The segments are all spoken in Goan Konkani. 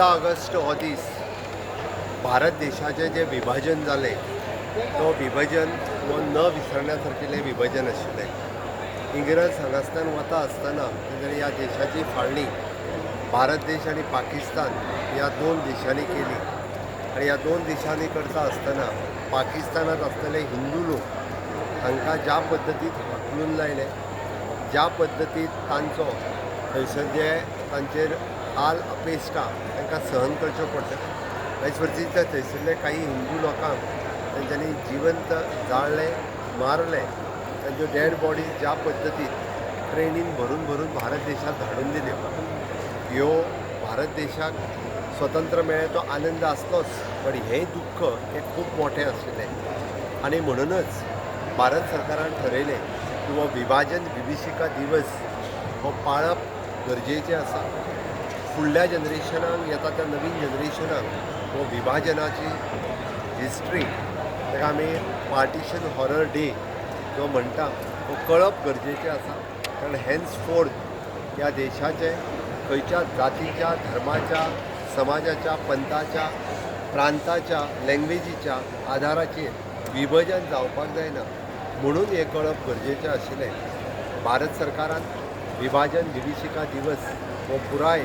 14 ऑगस्ट हो दीस भारत देशाचें जें विभाजन जालें तो विभाजन हो न विसरण्या सारकेलें विभाजन आशिल्लें. इंग्रज हांगासल्यान वता आसतना तेंच्यांनी ह्या देशाची फाळणी भारत देश आनी पाकिस्तान ह्या दोन देशांनी केली आनी ह्या दोन देशांनी करता आसतना पाकिस्तानांत आसलेले हिंदू लोक हांकां ज्या पद्दतीन हाकलून लायले, ज्या पद्दतीन तांचो थंयसर जे तांचेर हाल अपेश्टा तांकां सहन करच्यो पडल्यो. आयज वर्सी त्या थंयसरले काही हिंदू लोकांक तेंच्यांनी जिवंत जाळ्ळे, मारले. तांच्यो डेड बॉडीज ज्या पद्दतीन ट्रेनीन भरून भरून भारत देशांत धाडून दिल्यो, ह्यो भारत देशाक स्वतंत्र मेळ्ळें तो आनंद आसलोच, पण हें दुख्ख हें खूब मोठें आशिल्लें. आनी म्हणूनच भारत सरकारान ठरयलें की हो विभाजन विभिषिका दिवस हो पाळप गरजेचें आसा. फुडल्या जनरेशनाक, येता त्या नवीन जनरेशनाक हो विभाजनाची हिस्ट्री, ताका आमी पार्टिशन हॉरर डे जो म्हणटा, तो कळप गरजेचें आसा. कारण हेन्स फोर्थ ह्या देशाचे खंयच्या जातीच्या, धर्माच्या, समाजाच्या, पंथाच्या, प्रांताच्या, लँग्वेजीच्या आदाराचेर विभजन जावपाक जायना म्हणून हें कळप गरजेचें आशिल्लें. भारत सरकारान विभाजन विभिषिका दिवस हो पुराय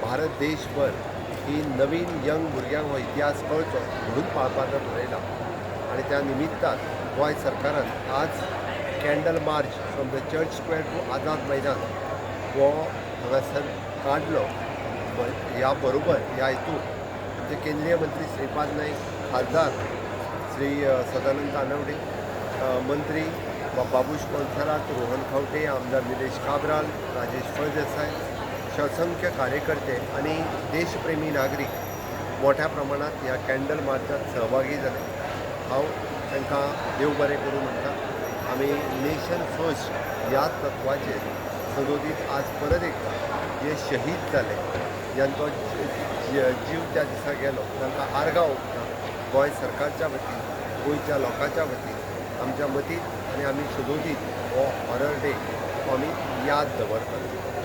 भारत देशभर ही नवीन यंग भुरग्यांक हो इतिहास कळचो म्हणून पाळपाचो ठरयला. आनी त्या निमित्तान गोंय सरकारान आज candle march from the Church Square to Azad Maidan हो हांगासर काडलो. ह्या बरोबर ह्या हेतून आमचे केंद्रीय मंत्री श्रीपाद नायक, खासदार श्री सदानंद तानवडे, मंत्री बाबूश मोन्सेरात, रोहन खंवटे, आमदार निलेश काब्राल, राजेश फळदेसाय, असंख्य कार्यकर्ते आणि देशप्रेमी नागरीक मोठ्या प्रमाणात ह्या कॅन्डल मार्चात सहभागी जाले. हांव तांकां देव बरें करूं म्हणटा. आमी नेशन फर्स्ट ह्या तत्वाचेर सदोदीत आज परत एकदां जे शहीद जाले, ज्यांचो जीव त्या दिसा गेलो, तांकां आर्गां ओंपता गोंय सरकारच्या वतीन, गोंयच्या लोकांच्या वतीन, आमच्या मतीन. आनी आमी सदोदीत हो हॉरर डे हो आमी याद दवरतले.